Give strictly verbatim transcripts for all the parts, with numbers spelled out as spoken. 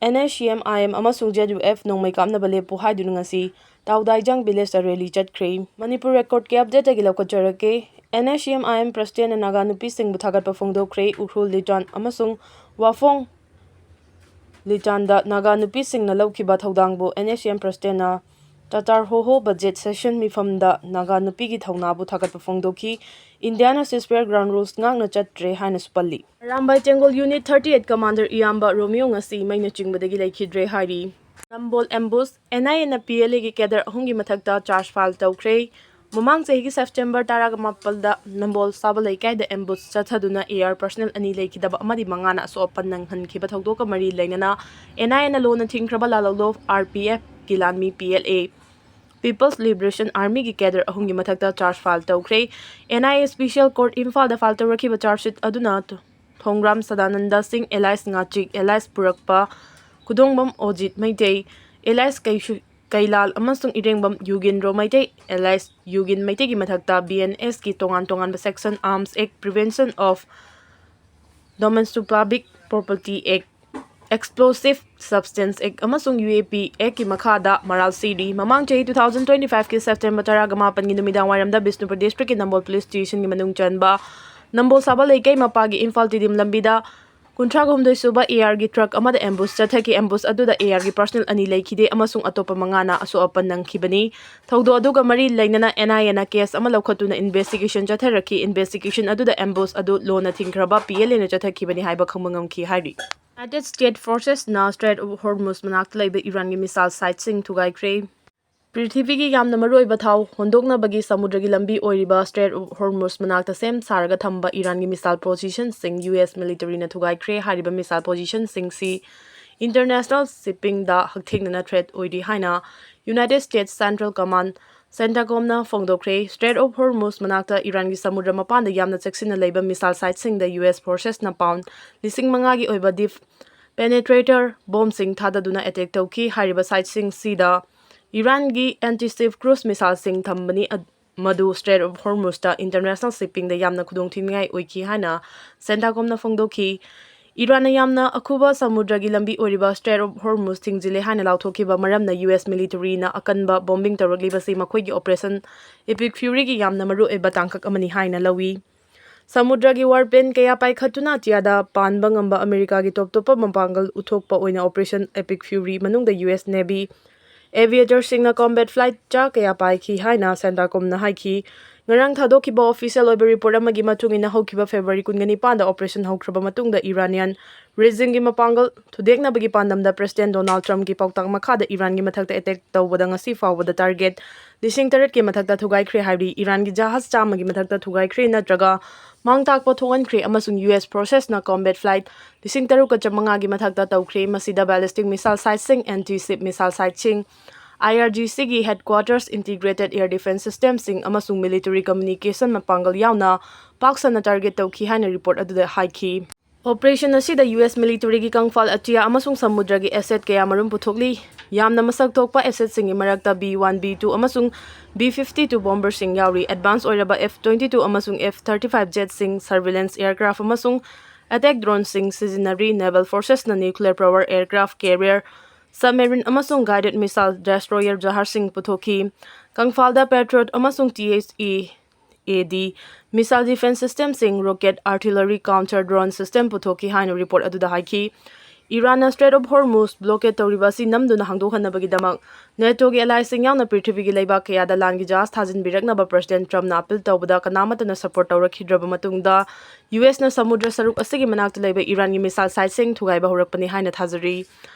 NSCN-IM ꯑꯃꯁꯨꯡ ZUF ꯅꯣꯡꯃꯩ ꯀꯥꯞꯅꯕ ꯂꯦꯞꯄꯨ ꯍꯥꯏꯗꯨꯅ ꯉꯁꯤ ꯇꯥꯎꯗꯥꯏꯖꯥꯡ ꯚꯤꯂꯦꯖꯇ ꯔꯦꯂꯤ ꯆꯠꯈ꯭ꯔꯦ꯫ ꯃꯅꯤꯄꯨꯔ ꯔꯦꯀꯣꯔꯗꯀꯤ ꯑꯞꯗꯦꯠꯇꯒꯤ ꯂꯧꯈꯠꯆꯔꯛꯀꯦ꯫ NSCN-IM ꯄ꯭ꯔꯁꯤꯗꯦꯟꯅ ꯅꯥꯒꯥ ꯅꯨꯄꯤꯁꯤꯡꯕꯨ ꯊꯥꯒꯠꯄ ꯐꯣꯡꯗꯣꯛꯈ꯭ꯔꯦ꯫ ꯎꯈ꯭ꯔꯨꯜ ꯂꯤꯇꯥꯟ ꯑꯃꯁꯨꯡ ꯋꯥꯐꯣꯡ ꯂꯤꯇꯥꯟꯗ ꯅꯥꯒꯥ ꯅꯨꯄꯤꯁꯤꯡꯅ ꯂꯧꯈꯤꯕ ꯊꯧꯗꯥꯡꯕꯨ NSCN ꯄ꯭ꯔꯁꯤꯗꯦꯟꯅ ꯇꯥꯇꯥꯔ ꯍꯣꯍꯣ ꯕꯖꯦꯠ ꯁꯦꯁꯟ ꯃꯤꯐꯝꯗ ꯅꯥꯒꯥ ꯅꯨꯄꯤꯒꯤ ꯊꯧꯅꯥꯕꯨ ꯊꯥꯒꯠꯄ ꯐꯣꯡꯗꯣꯛꯈꯤ꯫ ꯏꯟꯗꯤꯌꯥꯅ ceasefire ground rules ꯉꯥꯛꯅ ꯆꯠꯇ꯭ꯔꯦ ꯍꯥꯏꯅꯁꯨ ꯄꯜꯂꯤ꯫ ꯑꯔꯥꯝꯕꯥꯏ Tengol unit thirty eight commander ꯏꯌꯥꯝꯕ ꯔꯣꯃꯤꯌꯣ ꯉꯁꯤ ꯃꯩꯅ ꯆꯤꯡꯕꯗꯒꯤ ꯂꯩꯈꯤꯗ꯭ꯔꯦ ꯍꯥꯏꯔꯤ꯫ ꯅꯝꯕꯣꯜ ambush, NIAꯅ PLAꯒꯤ cadre ꯑꯍꯨꯝꯒꯤ ꯃꯊꯛꯇ charge file ꯇꯧꯈ꯭ꯔꯦ꯫ ꯃꯃꯥꯡ ꯆꯍꯤꯒꯤ September ꯇꯔꯥꯃꯥꯄꯜꯗ ꯅꯝꯕꯣꯜ ꯁꯥꯕ ꯂꯩꯀꯥꯏꯗ ambush ꯆꯠꯊꯗꯨꯅ AR personnel ꯑꯅꯤ ꯂꯩꯈꯤꯗꯕ ꯑꯃꯗꯤ ꯃꯉꯥꯅ ꯑꯁꯣꯛ ꯑꯄꯟ ꯅꯪꯍꯟꯈꯤꯕ ꯊꯧꯗꯣꯛꯀ ꯃꯔꯤ ꯂꯩꯅꯅ NIAꯅ ꯂꯣꯟꯅ ꯊꯤꯡꯈ꯭ꯔꯕ ꯂꯥꯜꯍꯧꯂꯨꯞ RPFꯀꯤ ꯂꯥꯟꯃꯤ PLA, People's Liberation Armyꯒꯤ cadre ꯑꯍꯨꯝꯒꯤ ꯃꯊꯛꯇ charge file ꯇꯧꯈ꯭ꯔꯦ꯫ NIA special court ꯏꯝꯐꯥꯜꯗ file ꯇꯧꯔꯛꯈꯤꯕ charge sheet ꯑꯗꯨꯅ ꯊꯣꯡꯒ꯭ꯔꯥꯝ ꯁꯗꯥꯅꯟꯗ ꯁꯤꯡ alias ꯉꯥꯆꯤꯛ alias ꯄꯨꯔꯛꯄ, ꯈꯨꯗꯣꯡꯕꯝ ꯑꯣꯖꯤꯠ ꯃꯩꯇꯩ alias ꯀꯩꯁꯨ-, ꯀꯩꯂꯥꯜ ꯑꯃꯁꯨꯡ ꯏꯔꯦꯡꯕꯝ ꯌꯨꯒꯦꯟꯗ꯭ꯔꯣ ꯃꯩꯇꯩ alias ꯌꯨꯒꯤꯟ ꯃꯩꯇꯩꯒꯤ ꯃꯊꯛꯇ BNSꯀꯤ ꯇꯣꯉꯥꯟ ꯇꯣꯉꯥꯟꯕ section, Arms Act, Prevention of Damage to Public Property Act, Explosive Substance Act ꯑꯃꯁꯨꯡ UAP Actꯀꯤ ꯃꯈꯥꯗ ꯃꯔꯥꯜ ꯁꯤꯔꯤ꯫ ꯃꯃꯥꯡ ꯆꯍꯤ twenty twenty-fiveꯀꯤ September ꯇꯔꯥꯒ ꯃꯥꯄꯟꯒꯤ ꯅꯨꯃꯤꯗꯥꯡ ꯋꯥꯏꯔꯝꯗ ꯕꯤꯁꯅꯨꯄꯨꯔ districtꯀꯤ ꯅꯝꯕꯣꯜ police stationꯒꯤ ꯃꯅꯨꯡ ꯆꯟꯕ ꯅꯝꯕꯣꯜ ꯁꯥꯕ ꯂꯩꯀꯥꯏ ꯃꯄꯥꯒꯤ ꯏꯝꯐꯥꯜ ꯇꯤꯗꯤꯝ ꯂꯝꯕꯤꯗ ꯀꯨꯟꯊ꯭ꯔꯥꯒ ꯍꯨꯝꯗꯣꯏ ꯁꯨꯕ ARꯒꯤ truck ꯑꯃꯗ ambush ꯆꯠꯊꯈꯤ꯫ Ambush ꯑꯗꯨꯗ ARꯒꯤ personnel ꯑꯅꯤ ꯂꯩꯈꯤꯗꯦ ꯑꯃꯁꯨꯡ ꯑꯇꯣꯞꯄ ꯃꯉꯥꯅ ꯑꯁꯣꯛ ꯑꯄꯟ ꯅꯪꯈꯤꯕꯅꯤ꯫ ꯊꯧꯗꯣꯛ ꯑꯗꯨꯒ ꯃꯔꯤ ꯂꯩꯅꯅ NIAꯅ case ꯑꯃ ꯂꯧꯈꯠꯇꯨꯅ investigation ꯆꯠꯊꯔꯛꯈꯤ꯫ Investigation ꯑꯗꯨꯗ ambush ꯑꯗꯨ ꯂꯣꯟꯅ ꯊꯤꯡꯈ꯭ꯔꯕ PLAꯅ ꯆꯠꯊꯈꯤꯕꯅꯤ ꯍꯥꯏꯕ ꯈꯪꯕ ꯉꯝꯈꯤ ꯍꯥꯏꯔꯤ꯫ United States forcesꯅ Strait of Hormuz ꯃꯅꯥꯛꯇ ꯂꯩꯕ ꯏꯔꯥꯟꯒꯤ missile sitesꯁꯤꯡ ꯊꯨꯒꯥꯏꯈ꯭ꯔꯦ꯫ ꯄ꯭ꯔꯤꯊꯤꯕꯤꯒꯤ ꯌꯥꯝꯅ ꯃꯔꯨꯑꯣꯏꯕ ꯊꯥꯎ ꯍꯣꯟꯗꯣꯛꯅꯕꯒꯤ ꯁꯃꯨꯗ꯭ꯔꯒꯤ ꯂꯝꯕꯤ ꯑꯣꯏꯔꯤꯕ Strait of Hormuz ꯃꯅꯥꯛꯇ ꯁꯦꯝ ꯁꯥꯔꯒ ꯊꯝꯕ ꯏꯔꯥꯟꯒꯤ missile positionꯁꯤꯡ US militaryꯅ ꯊꯨꯒꯥꯏꯈ꯭ꯔꯦ꯫ ꯍꯥꯏꯔꯤꯕ missile positionꯁꯤꯡꯁꯤ international shippingꯗ ꯍꯛꯊꯦꯡꯅꯅ threat ꯑꯣꯏꯔꯤ ꯍꯥꯏꯅ United States Central Command, CENTCOMꯅ ꯐꯣꯡꯗꯣꯛꯈ꯭ꯔꯦ꯫ Strait of Hormuz ꯃꯅꯥꯛꯇ ꯏꯔꯥꯟꯒꯤ ꯁꯃꯨꯗ꯭ꯔ ꯃꯄꯥꯟꯗ ꯌꯥꯝꯅ ꯆꯦꯛꯁꯤꯟꯅ ꯂꯩꯕ missile sitesꯁꯤꯡꯗ US forcesꯅ pound ꯂꯤꯁꯤꯡ ꯃꯉꯥꯒꯤ ꯑꯣꯏꯕ deep penetrator bombꯁꯤꯡ ꯊꯥꯗꯗꯨꯅ attack ꯇꯧꯈꯤ꯫ ꯍꯥꯏꯔꯤꯕ sitesꯁꯤꯡꯁꯤꯗ ꯏꯔꯥꯟꯒꯤ anti-ship cruise missileꯁꯤꯡ ꯊꯝꯕꯅꯤ, ꯑꯗ-, ꯃꯗꯨ Strait of Hormuzꯇ international shippingꯗ ꯌꯥꯝꯅ ꯈꯨꯗꯣꯡꯊꯤꯅꯤꯡꯉꯥꯏ ꯑꯣꯏꯈꯤ ꯍꯥꯏꯅ CENTCOMꯅ ꯐꯣꯡꯗꯣꯛꯈꯤ꯫ ꯏꯔꯥꯟꯅ ꯌꯥꯝꯅ ꯑꯈꯨꯕ ꯁꯃꯨꯗ꯭ꯔꯒꯤ ꯂꯝꯕꯤ ꯑꯣꯏꯔꯤꯕ Strait of Hormuz ꯊꯤꯡꯖꯤꯜꯂꯦ ꯍꯥꯏꯅ ꯂꯥꯎꯊꯣꯛꯈꯤꯕ ꯃꯔꯝꯅ U S military ꯅ ꯑꯀꯟꯕ bombing ꯇꯧꯔꯛꯂꯤꯕꯁꯤ ꯃꯈꯣꯏꯒꯤ Operation Epic Fury ꯒꯤ ꯌꯥꯝꯅ ꯃꯔꯨꯑꯣꯏꯕ ꯇꯥꯡꯀꯛ ꯑꯃꯅꯤ ꯍꯥꯏꯅ ꯂꯧꯏ꯫ ꯁꯃꯨꯗ꯭ꯔꯒꯤ warplane ꯀꯌꯥ ꯄꯥꯏꯈꯠꯇꯨꯅ ꯑꯇꯤꯌꯥꯗ ꯄꯥꯟꯕ ꯉꯝꯕ ꯑꯃꯦꯔꯤꯀꯥꯒꯤ ꯇꯣꯞ ꯇꯣꯞꯄ ꯃꯄꯥꯡꯒꯜ ꯎꯠꯊꯣꯛꯄ ꯑꯣꯏꯅ Operation Epic Fury ꯃꯅꯨꯡꯗ U S Navy aviator ꯁꯤꯡꯅ combat flight ꯆꯥ ꯀꯌꯥ ꯄꯥꯏꯈꯤ ꯍꯥꯏꯅ CENTCOM ꯅ ꯍꯥꯏꯈꯤ꯫ ꯉꯔꯥꯡ ꯊꯥꯗꯣꯛꯈꯤꯕ official ꯑꯣꯏꯕ report ꯑꯃꯒꯤ ꯃꯇꯨꯡ ꯏꯟꯅ, ꯍꯧꯈꯤꯕ February ꯀꯨꯟꯒ ꯅꯤꯄꯥꯟꯗ operation ꯍꯧꯈ꯭ꯔꯕ ꯃꯇꯨꯡꯗ Iranian regime ꯒꯤ ꯃꯄꯥꯡꯒꯜ ꯊꯨꯗꯦꯛꯅꯕꯒꯤ ꯄꯥꯟꯗꯝꯗ President Donald Trump ꯀꯤ ꯄꯥꯎꯇꯥꯛ ꯃꯈꯥꯗ ꯏꯔꯥꯟꯒꯤ ꯃꯊꯛꯇ attack ꯇꯧꯕꯗ ꯉꯁꯤ ꯐꯥꯎꯕꯗ target ꯂꯤꯁꯤꯡ ꯇꯔꯦꯠꯀꯤ ꯃꯊꯛꯇ ꯊꯨꯒꯥꯏꯈ꯭ꯔꯦ ꯍꯥꯏꯔꯤ꯫ ꯏꯔꯥꯟꯒꯤ ꯖꯍꯥꯖ ꯆꯥꯝꯃꯒꯤ ꯃꯊꯛꯇ ꯊꯨꯒꯥꯏꯈ꯭ꯔꯦ ꯅꯠꯇ꯭ꯔꯒ ꯃꯥꯡ ꯇꯥꯛꯄ ꯊꯣꯛꯍꯟꯈ꯭ꯔꯦ ꯑꯃꯁꯨꯡ U S forces ꯅ combat flight ꯂꯤꯁꯤꯡ ꯇꯔꯨꯛꯀ ꯆꯥꯃꯉꯥꯒꯤ ꯃꯊꯛꯇ ꯇꯧꯈ꯭ꯔꯦ꯫ ꯃꯁꯤꯗ ballistic missile site ꯁꯤꯡ, anti ship missile site ꯁꯤꯡ, I R G C ꯒꯤ headquarters, integrated air defense system ꯁꯤꯡ ꯑꯃꯁꯨꯡ military communication ꯃꯄꯥꯡꯒꯜ ꯌꯥꯎꯅ ꯄꯥꯛ ꯁꯟꯅ target ꯇꯧꯈꯤ ꯍꯥꯏꯅ report ꯑꯗꯨꯗ ꯍꯥꯏꯈꯤ꯫ Operation ꯑꯁꯤꯗ U S military ꯒꯤ ꯀꯪꯐꯥꯜ ꯑꯇꯤꯌꯥ ꯑꯃꯁꯨꯡ ꯁꯃꯨꯗ꯭ꯔꯒꯤ asset ꯀꯌꯥ ꯃꯔꯨꯝ ꯄꯨꯊꯣꯛꯂꯤ꯫ ꯌꯥꯝꯅ ꯃꯁꯛ ꯊꯣꯛꯄ asset ꯁꯤꯡꯒꯤ ꯃꯔꯛꯇ B one B two ꯑꯃꯁꯨꯡ B fifty two bomber ꯁꯤꯡ ꯌꯥꯎꯔꯤ꯫ Advance ꯑꯣꯏꯔꯕ F twenty two ꯑꯃꯁꯨꯡ F thirty five jet ꯁꯤꯡ, surveillance aircraft ꯑꯃꯁꯨꯡ attack drone ꯁꯤꯡ ꯁꯤꯖꯤꯟꯅꯔꯤ꯫ Naval forces ꯅ nuclear power aircraft carrier, submarine ꯑꯃꯁꯨꯡ guided missile destroyer ꯖꯍꯥꯖꯁꯤꯡ ꯄꯨꯊꯣꯛꯈꯤ꯫ ꯀꯪꯐꯥꯜꯗ Patriot ꯑꯃꯁꯨꯡ T H E A D missile defense system ꯁꯤꯡ, rocket, artillery, counter drone system ꯄꯨꯊꯣꯛꯈꯤ ꯍꯥꯏꯅ report ꯑꯗꯨꯗ ꯍꯥꯏꯈꯤ꯫ ꯏꯔꯥꯟꯅ Strait of Hormuz blockade ꯇꯧꯔꯤꯕ ꯑꯁꯤ ꯅꯝꯗꯨꯅ ꯍꯥꯡꯗꯣꯛꯍꯟꯅꯕꯒꯤꯗꯃꯛ NATO ꯒꯤ ally ꯁꯤꯡ ꯌꯥꯎꯅ ꯄ꯭ꯔꯤꯊꯤꯕꯤꯒꯤ ꯂꯩꯕꯥꯛ ꯀꯌꯥꯗ ꯂꯥꯟꯒꯤ ꯖꯍꯥꯖ ꯊꯥꯖꯤꯟꯕꯤꯔꯛꯅꯕ President Trump ꯅ appeal ꯇꯧꯕꯗ ꯀꯅꯥꯃꯠꯇꯅ support ꯇꯧꯔꯛꯈꯤꯗ꯭ꯔꯕ ꯃꯇꯨꯡꯗ, U S ꯅ ꯁꯃꯨꯗ꯭ꯔ ꯁꯔꯨꯛ ꯑꯁꯤꯒꯤ ꯃꯅꯥꯛꯇ ꯂꯩꯕ ꯏꯔꯥꯟꯒꯤ missile site ꯁꯤꯡ ꯊꯨꯒꯥꯏꯕ ꯍꯧꯔꯛꯄꯅꯤ ꯍꯥꯏꯅ ꯊꯥꯖꯔꯤ꯫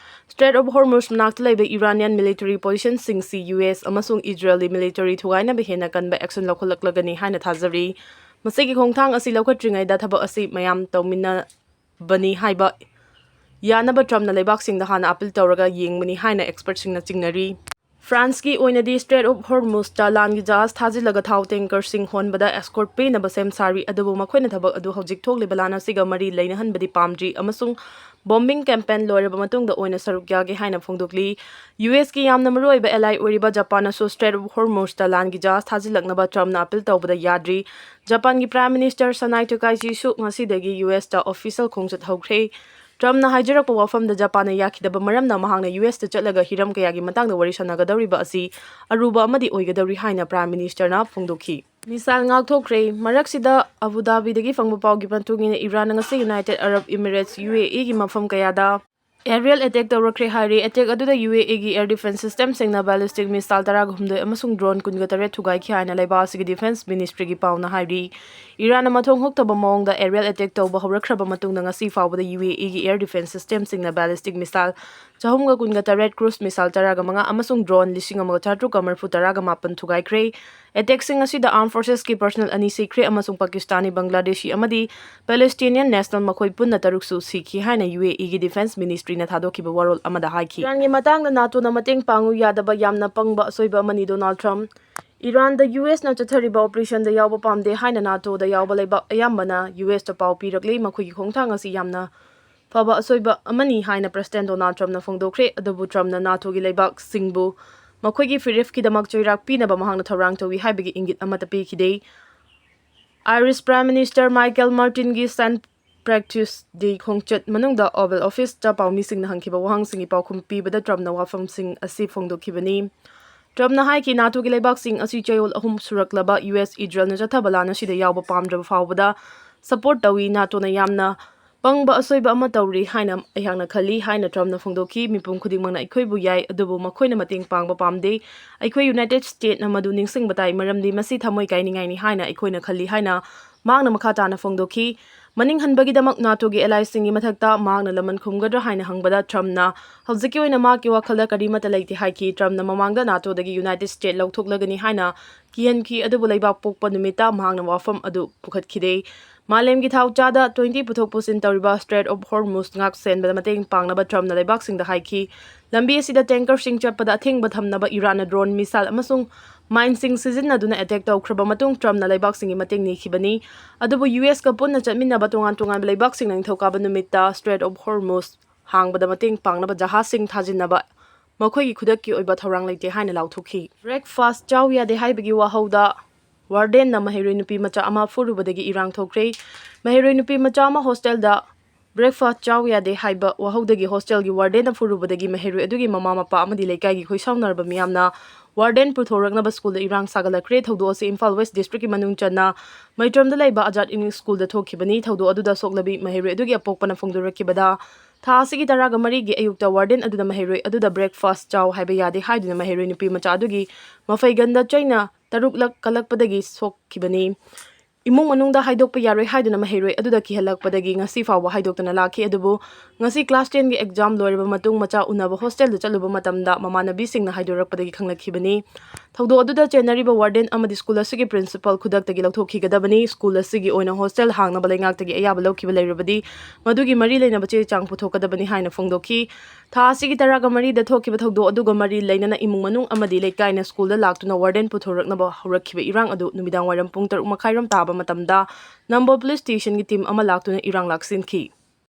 Strait of Hormuz ꯃꯅꯥꯛꯇ ꯂꯩꯕ Iranian military position ꯁꯤꯡꯁꯤ U S ꯑꯃꯁꯨꯡ Israeli military ꯊꯨꯒꯥꯏꯅꯕ ꯍꯦꯟꯅ ꯀꯟꯕ action ꯂꯧꯈꯠꯂꯛꯂꯒꯅꯤ ꯍꯥꯏꯅ ꯊꯥꯖꯔꯤ꯫ ꯃꯁꯤꯒꯤ ꯈꯣꯡꯊꯥꯡ ꯑꯁꯤ ꯂꯧꯈꯠꯇ꯭ꯔꯤꯉꯩꯗ ꯊꯕꯛ ꯑꯁꯤ ꯃꯌꯥꯝ ꯇꯧꯃꯤꯟꯅꯕꯅꯤ ꯍꯥꯏꯕ ꯌꯥꯅꯕ Trump ꯅ ꯂꯩꯕꯥꯛꯁꯤꯡꯗ ꯍꯥꯟꯅ appeal ꯇꯧꯔꯒ ꯌꯦꯡꯕꯅꯤ ꯍꯥꯏꯅ expert ꯁꯤꯡꯅ ꯆꯤꯡꯅꯔꯤ꯫ ꯐ꯭ꯔꯥꯟꯁꯀꯤ ꯑꯣꯏꯅꯗꯤ Strait of Hormuzꯇ ꯂꯥꯟꯒꯤ ꯖꯍꯥꯖ ꯊꯥꯖꯤꯜꯂꯒ ꯊꯥꯎ tankerꯁꯤꯡ ꯍꯣꯟꯕꯗ escort ꯄꯤꯅꯕ ꯁꯦꯝ ꯁꯥꯔꯤ꯫ ꯑꯗꯨꯕꯨ ꯃꯈꯣꯏꯅ ꯊꯕꯛ ꯑꯗꯨ ꯍꯧꯖꯤꯛ ꯊꯣꯛꯂꯤꯕ ꯂꯥꯟ ꯑꯁꯤꯒ ꯃꯔꯤ ꯂꯩꯅꯍꯟꯕꯗꯤ ꯄꯥꯝꯗ꯭ꯔꯤ ꯑꯃꯁꯨꯡ bombing campaign ꯂꯣꯏꯔꯕ ꯃꯇꯨꯡꯗ ꯑꯣꯏꯅ ꯁꯔꯨꯛ ꯌꯥꯒꯦ ꯍꯥꯏꯅ ꯐꯣꯡꯗꯣꯛꯂꯤ꯫ USꯀꯤ ꯌꯥꯝꯅ ꯃꯔꯨꯑꯣꯏꯕ ally ꯑꯣꯏꯔꯤꯕ ꯖꯄꯥꯟꯅꯁꯨ Strait of Hormuzꯇ ꯂꯥꯟꯒꯤ ꯖꯍꯥꯖ ꯊꯥꯖꯤꯜꯂꯛꯅꯕ ꯇ꯭ꯔꯝꯞꯅ appeal ꯇꯧꯕꯗ ꯌꯥꯗ꯭ꯔꯤ꯫ ꯖꯄꯥꯟꯒꯤ Prime Minister Sanae Takaichiꯁꯨ ꯉꯁꯤꯗꯒꯤ USꯇ official ꯈꯣꯡꯆꯠ ꯍꯧꯈ꯭ꯔꯦ꯫ ꯇ꯭ꯔꯝꯞꯅ ꯍꯥꯏꯖꯔꯛꯄ ꯋꯥꯐꯝꯗ ꯖꯄꯥꯟꯅ ꯌꯥꯈꯤꯗꯕ ꯃꯔꯝꯅ ꯃꯍꯥꯛꯅ USꯇ ꯆꯠꯂꯒ ꯍꯤꯔꯝ ꯀꯌꯥꯒꯤ ꯃꯇꯥꯡꯗ ꯋꯥꯔꯤ ꯁꯥꯟꯅꯒꯗꯧꯔꯤꯕ ꯑꯁꯤ ꯑꯔꯨꯕ ꯑꯃꯗꯤ ꯑꯣꯏꯒꯗꯧꯔꯤ ꯍꯥꯏꯅ Prime Ministerꯅ ꯐꯣꯡꯗꯣꯛꯈꯤ꯫ Missile ꯉꯥꯛꯊꯣꯛꯈ꯭ꯔꯦ꯫ ꯃꯔꯛꯁꯤꯗ ꯑꯕꯨ ꯙꯥꯕꯤꯗꯒꯤ ꯐꯪꯕ ꯄꯥꯎꯒꯤ ꯃꯇꯨꯡ ꯏꯟꯅ ꯏꯔꯥꯟꯅ ꯉꯁꯤ United Arab Emirates, UAEꯒꯤ ꯃꯐꯝ ꯀꯌꯥꯗ aerial attack ꯇꯧꯔꯛꯈ꯭ꯔꯦ ꯍꯥꯏꯔꯤ꯫ Attack ꯑꯗꯨꯗ UAEꯒꯤ air defense systemꯁꯤꯡꯅ ballistic missile ꯇꯔꯥꯒ ꯍꯨꯝꯗꯣꯏ ꯑꯃꯁꯨꯡ drone ꯀꯨꯟꯒ ꯇꯔꯦꯠ ꯊꯨꯒꯥꯏꯈꯤ ꯍꯥꯏꯅ ꯂꯩꯕꯥꯛ ꯑꯁꯤꯒꯤ defense ministryꯒꯤ ꯄꯥꯎꯅ ꯍꯥꯏꯔꯤ꯫ ꯏꯔꯥꯟꯅ ꯃꯊꯣꯡ ꯍꯨꯛꯇꯕ ꯃꯑꯣꯡꯗ aerial attack ꯇꯧꯕ ꯍꯧꯔꯛꯈ꯭ꯔꯕ ꯃꯇꯨꯡꯗ ꯉꯁꯤ ꯐꯥꯎꯕꯗ UAEꯒꯤ air defense systemꯁꯤꯡꯅ ballistic missile ꯆꯍꯨꯝꯒ ꯀꯨꯟꯒ ꯇꯔꯦꯠ, cruise missile ꯇꯔꯥꯒ ꯃꯉꯥ ꯑꯃꯁꯨꯡ drone ꯂꯤꯁꯤꯡ ꯑꯃꯒ ꯆꯥꯇ꯭ꯔꯨꯛꯀ ꯃꯔꯤꯐꯨ ꯇꯔꯥꯒ ꯃꯥꯄꯟ ꯊꯨꯒꯥꯏꯈ꯭ꯔꯦ꯫ Attackꯁꯤꯡ ꯑꯁꯤꯗ armed forcesꯀꯤ personnel ꯑꯅꯤ ꯁꯤꯈ꯭ꯔꯦ ꯑꯃꯁꯨꯡ Pakistani, Bangladeshi ꯑꯃꯗꯤ Palestinian national ꯃꯈꯣꯏ ꯄꯨꯟꯅ ꯇꯔꯨꯛꯁꯨ ꯁꯤꯈꯤ ꯍꯥꯏꯅ UAEꯒꯤ defense ministryꯅ ꯊꯥꯗꯣꯛꯈꯤꯕ ꯋꯥꯔꯣꯜ ꯑꯃꯗ ꯍꯥꯏꯈꯤ꯫ ꯏꯔꯥꯟꯒꯤ ꯃꯇꯥꯡꯗ NATOꯅ ꯃꯇꯦꯡ ꯄꯥꯡꯉꯨ ꯌꯥꯗꯕ ꯌꯥꯝꯅ ꯄꯪꯕ ꯑꯁꯣꯏꯕ ꯑꯃꯅꯤ꯫ Donald Trump, ꯏꯔꯥꯟꯗ USꯅ ꯆꯠꯊꯔꯤꯕ operationꯗ ꯌꯥꯎꯕ ꯄꯥꯝꯗꯦ ꯍꯥꯏꯅ NATOꯗ ꯌꯥꯎꯕ ꯂꯩꯕꯥꯛ ꯑꯌꯥꯝꯕꯅ USꯇ ꯄꯥꯎ ꯄꯤꯔꯛꯂꯤ꯫ ꯃꯈꯣꯏꯒꯤ ꯈꯣꯡꯊꯥꯡ ꯑꯁꯤ ꯌꯥꯝꯅ ꯐꯕ ꯑꯁꯣꯏꯕ ꯑꯃꯅꯤ ꯍꯥꯏꯅ President Donald Trumpꯅ ꯐꯣꯡꯗꯣꯛꯈ꯭ꯔꯦ꯫ ꯑꯗꯨꯕꯨ Trumpꯅ NATOꯒꯤ ꯂꯩꯕꯥꯛꯁꯤꯡꯕꯨ ꯃꯈꯣꯏꯒꯤ ꯐꯤꯔꯦꯞꯀꯤꯗꯃꯛ ꯆꯩꯔꯥꯛ ꯄꯤꯅꯕ ꯃꯍꯥꯛꯅ ꯊꯧꯔꯥꯡ ꯇꯧꯏ ꯍꯥꯏꯕꯒꯤ ꯏꯪꯒꯤꯠ ꯑꯃꯠꯇ ꯄꯤꯈꯤꯗꯦ꯫ Irish Prime Minister Michael Martinꯒꯤ Saint Patrick's Day ꯈꯣꯡꯆꯠ ꯃꯅꯨꯡꯗ Oval Officeꯇ ꯄꯥꯎꯃꯤꯁꯤꯡꯅ ꯍꯪꯈꯤꯕ ꯋꯥꯍꯪꯁꯤꯡꯒꯤ ꯄꯥꯎꯈꯨꯝ ꯄꯤꯕꯗ Trumpꯅ ꯋꯥꯐꯝꯁꯤꯡ ꯑꯁꯤ ꯐꯣꯡꯗꯣꯛꯈꯤꯕꯅꯤ꯫ Trumpꯅ ꯍꯥꯏꯈꯤ, NATOꯒꯤ ꯂꯩꯕꯥꯛꯁꯤꯡ ꯑꯁꯤ ꯆꯌꯣꯜ ꯑꯍꯨꯝ ꯁꯨꯔꯛꯂꯕ US Israelꯅ ꯆꯠꯊꯕ ꯂꯥꯟ ꯑꯁꯤꯗ ꯌꯥꯎꯕ ꯄꯥꯝꯗ꯭ꯔꯕ ꯐꯥꯎꯕꯗ support ꯇꯧꯏ꯫ NATOꯅ ꯌꯥꯝꯅ ꯄꯪꯕ ꯑꯁꯣꯏꯕ ꯑꯃ ꯇꯧꯔꯤ ꯍꯥꯏꯅ ꯑꯩꯍꯥꯛꯅ ꯈꯜꯂꯤ ꯍꯥꯏꯅ Trumpꯅ ꯐꯣꯡꯗꯣꯛꯈꯤ꯫ ꯃꯤꯄꯨꯝ ꯈꯨꯗꯤꯡꯃꯛꯅ ꯑꯩꯈꯣꯏꯕꯨ ꯌꯥꯏ, ꯑꯗꯨꯕꯨ ꯃꯈꯣꯏꯅ ꯃꯇꯦꯡ ꯄꯥꯡꯕ ꯄꯥꯝꯗꯦ꯫ ꯑꯩꯈꯣꯏ United Statesꯅ ꯃꯗꯨ ꯅꯤꯡꯁꯤꯡꯕ ꯇꯥꯏ, ꯃꯔꯝꯗꯤ ꯃꯁꯤ ꯊꯃꯣꯏ ꯀꯥꯏꯅꯤꯡꯉꯥꯏꯅꯤ ꯍꯥꯏꯅ ꯑꯩꯈꯣꯏꯅ ꯈꯜꯂꯤ ꯍꯥꯏꯅ ꯃꯍꯥꯛꯅ ꯃꯈꯥ ꯇꯥꯅ ꯐꯣꯡꯗꯣꯛꯈꯤ꯫ ꯃꯅꯤꯡ ꯍꯟꯕꯒꯤꯗꯃꯛ NATOꯒꯤ allyꯁꯤꯡꯒꯤ ꯃꯊꯛꯇ ꯃꯍꯥꯛꯅ ꯂꯃꯟ ꯈꯨꯝꯒꯗ꯭ꯔꯥ ꯍꯥꯏꯅ ꯍꯪꯕꯗ Trumpꯅ ꯍꯧꯖꯤꯛꯀꯤ ꯑꯣꯏꯅ ꯃꯍꯥꯛꯀꯤ ꯋꯥꯈꯜꯗ ꯀꯔꯤꯃꯠꯇ ꯂꯩꯇꯦ ꯍꯥꯏꯈꯤ꯫ Trumpꯅ ꯃꯃꯥꯡꯗ NATOꯗꯒꯤ United States ꯂꯧꯊꯣꯛꯂꯒꯅꯤ ꯍꯥꯏꯅ ꯀꯤꯍꯟꯈꯤ, ꯑꯗꯨꯕꯨ ꯂꯩꯕꯥꯛ ꯄꯣꯛꯄ ꯅꯨꯃꯤꯠꯇ ꯃꯍꯥꯛꯅ ꯋꯥꯐꯝ ꯑꯗꯨ ꯄꯨꯈꯠꯈꯤꯗꯦ꯫ ꯃꯥꯂꯦꯝꯒꯤ ꯊꯥꯎ ꯆꯥꯗ twenty ꯄꯨꯊꯣꯛ ꯄꯨꯁꯤꯟ ꯇꯧꯔꯤꯕ Strait of Hormuz ꯉꯥꯛ ꯁꯦꯟꯕꯗ ꯃꯇꯦꯡ ꯄꯥꯡꯅꯕ ꯇ꯭ꯔꯝꯞꯅ ꯂꯩꯕꯥꯛꯁꯤꯡꯗ ꯍꯥꯏꯈꯤ꯫ ꯂꯝꯕꯤ ꯑꯁꯤꯗ tankerꯁꯤꯡ ꯆꯠꯄꯗ ꯑꯊꯤꯡꯕ ꯊꯝꯅꯕ ꯏꯔꯥꯟꯅ drone, missile ꯑꯃꯁꯨꯡ mineꯁꯤꯡ ꯁꯤꯖꯤꯟꯅꯗꯨꯅ attack ꯇꯧꯈ꯭ꯔꯕ ꯃꯇꯨꯡ ꯇ꯭ꯔꯝꯞꯅ ꯂꯩꯕꯥꯛꯁꯤꯡꯒꯤ ꯃꯇꯦꯡ ꯅꯤꯈꯤꯕꯅꯤ꯫ ꯑꯗꯨꯕꯨ USꯀ ꯄꯨꯟꯅ ꯆꯠꯃꯤꯟꯅꯕ ꯇꯣꯉꯥꯟ ꯇꯣꯉꯥꯟꯕ ꯂꯩꯕꯥꯛꯁꯤꯡꯅ ꯅꯤꯡꯊꯧꯀꯥꯕ ꯅꯨꯃꯤꯠꯇ Strait of Hormuz ꯍꯥꯡꯕꯗ ꯃꯇꯦꯡ ꯄꯥꯡꯅꯕ ꯖꯍꯥꯖꯁꯤꯡ ꯊꯥꯖꯤꯟꯅꯕ ꯃꯈꯣꯏꯒꯤ ꯈꯨꯗꯛꯀꯤ ꯑꯣꯏꯕ ꯊꯧꯔꯥꯡ ꯂꯩꯇꯦ ꯍꯥꯏꯅ ꯂꯥꯎꯊꯣꯛꯈꯤ꯫ Breakfast ꯆꯥꯎ ꯌꯥꯗꯦ ꯍꯥꯏꯕꯒꯤ ꯋꯥꯍꯧꯗ wardenꯅ ꯃꯍꯩꯔꯣꯏ ꯅꯨꯄꯤ ꯃꯆꯥ ꯑꯃ ꯐꯨꯔꯨꯕꯗꯒꯤ ꯏꯔꯥꯡ ꯊꯣꯛꯈ꯭ꯔꯦ꯫ ꯃꯍꯩꯔꯣꯏ ꯅꯨꯄꯤ ꯃꯆꯥ ꯑꯃ hostelꯗ breakfast ꯆꯥꯎ ꯌꯥꯗꯦ ꯍꯥꯏꯕ ꯋꯥꯍꯧꯗꯒꯤ hostelꯒꯤ wardenꯅ ꯐꯨꯔꯨꯕꯗꯒꯤ ꯃꯍꯩꯔꯣꯏ ꯑꯗꯨꯒꯤ ꯃꯃꯥ ꯃꯄꯥ ꯑꯃꯗꯤ ꯂꯩꯀꯥꯏꯒꯤ ꯈꯣꯏꯁꯥꯎꯅꯔꯕ ꯃꯤꯌꯥꯝꯅ warden ꯄꯨꯊꯣꯔꯛꯅꯕ schoolꯗ ꯏꯔꯥꯡ ꯁꯥꯒꯠꯂꯛꯈ꯭ꯔꯦ꯫ ꯊꯧꯗꯣꯛ ꯑꯁꯤ ꯏꯝꯐꯥꯜ West districtꯀꯤ ꯃꯅꯨꯡ ꯆꯟꯅ ꯃꯩꯇ꯭ꯔꯝꯗ ꯂꯩꯕ Azad English Schoolꯗ ꯊꯣꯛꯈꯤꯕꯅꯤ꯫ ꯊꯧꯗꯣꯛ ꯑꯗꯨꯗ ꯁꯣꯛꯂꯕꯤ ꯃꯍꯩꯔꯣꯏ ꯑꯗꯨꯒꯤ ꯑꯄꯣꯛꯄꯅ ꯐꯣꯡꯗꯣꯔꯛꯈꯤꯕꯗ, ꯊꯥ ꯑꯁꯤꯒꯤ ꯇꯔꯥꯒ ꯃꯔꯤꯒꯤ ꯑꯌꯨꯛꯇ warden ꯑꯗꯨꯅ ꯃꯍꯩꯔꯣꯏ ꯑꯗꯨꯗ breakfast ꯆꯥꯎ ꯍꯥꯏꯕ ꯌꯥꯗꯦ ꯍꯥꯏꯗꯨꯅ ꯃꯍꯩꯔꯣꯏ ꯅꯨꯄꯤ ꯃꯆꯥ ꯑꯗꯨꯒꯤ ꯃꯐꯩꯒꯟꯗ ꯆꯩꯅ ꯇꯔꯨꯛꯂꯛ ꯀꯜꯂꯛꯄꯗꯒꯤ ꯁꯣꯛꯈꯤꯕꯅꯤ꯫ ꯏꯃꯨꯡ ꯃꯅꯨꯡꯗ ꯍꯥꯏꯗꯣꯛꯄ ꯌꯥꯔꯣꯏ ꯍꯥꯏꯗꯨꯅ ꯃꯍꯩꯔꯣꯏ ꯑꯗꯨꯗ ꯀꯤꯍꯜꯂꯛꯄꯗꯒꯤ ꯉꯁꯤ ꯐꯥꯎꯕ ꯍꯥꯏꯗꯣꯛꯇꯅ ꯂꯥꯛꯈꯤ꯫ ꯑꯗꯨꯕꯨ ꯉꯁꯤ class tenꯒꯤ exam ꯂꯣꯏꯔꯕ ꯃꯇꯨꯡ ꯃꯆꯥ ꯎꯅꯕ hostelꯗ ꯆꯠꯂꯨꯕ ꯃꯇꯝꯗ ꯃꯃꯥꯟꯅꯕꯤꯁꯤꯡꯅ ꯍꯥꯏꯗꯣꯔꯛꯄꯗꯒꯤ ꯈꯪꯂꯛꯈꯤꯕꯅꯤ꯫ ꯊꯧꯗꯣꯛ ꯑꯗꯨꯗ ꯆꯦꯟꯅꯔꯤꯕ warden ꯑꯃꯗꯤ school ꯑꯁꯤꯒꯤ principal ꯈꯨꯗꯛꯇꯒꯤ ꯂꯧꯊꯣꯛꯈꯤꯒꯗꯕꯅꯤ꯫ School ꯑꯁꯤꯒꯤ ꯑꯣꯏꯅ hostel ꯍꯥꯡꯅꯕ ꯂꯩꯉꯥꯛꯇꯒꯤ ꯑꯌꯥꯕ ꯂꯧꯈꯤꯕ ꯂꯩꯔꯕꯗꯤ ꯃꯗꯨꯒꯤ ꯃꯔꯤ ꯂꯩꯅꯕ ꯆꯦ ꯆꯥꯡ ꯄꯨꯊꯣꯛꯀꯗꯕꯅꯤ ꯍꯥꯏꯅ ꯐꯣꯡꯗꯣꯛꯈꯤ꯫ ꯊꯥ ꯑꯁꯤꯒꯤ ꯇꯔꯥꯒ ꯃꯔꯤꯗ ꯊꯣꯛꯈꯤꯕ ꯊꯧꯗꯣꯛ ꯑꯗꯨꯒ ꯃꯔꯤ ꯂꯩꯅꯅ ꯏꯃꯨꯡ ꯃꯅꯨꯡ ꯑꯃꯗꯤ ꯂꯩꯀꯥꯏꯅ schoolꯗ ꯂꯥꯛꯇꯨꯅ warden ꯄꯨꯊꯣꯔꯛꯅꯕ ꯍꯧꯔꯛꯈꯤꯕ ꯏꯔꯥꯡ ꯑꯗꯨ ꯅꯨꯃꯤꯗꯥꯡ ꯋꯥꯏꯔꯝ ꯄꯨꯡ ꯇꯔꯨꯛ ꯃꯈꯥꯏꯔꯣꯝ ꯇꯥꯕ ꯃꯇꯝꯗ ꯅꯝꯕꯣꯜ police stationꯒꯤ team ꯑꯃ ꯂꯥꯛꯇꯨꯅ ꯏꯔꯥꯡ ꯂꯥꯛꯁꯤꯟꯈꯤ꯫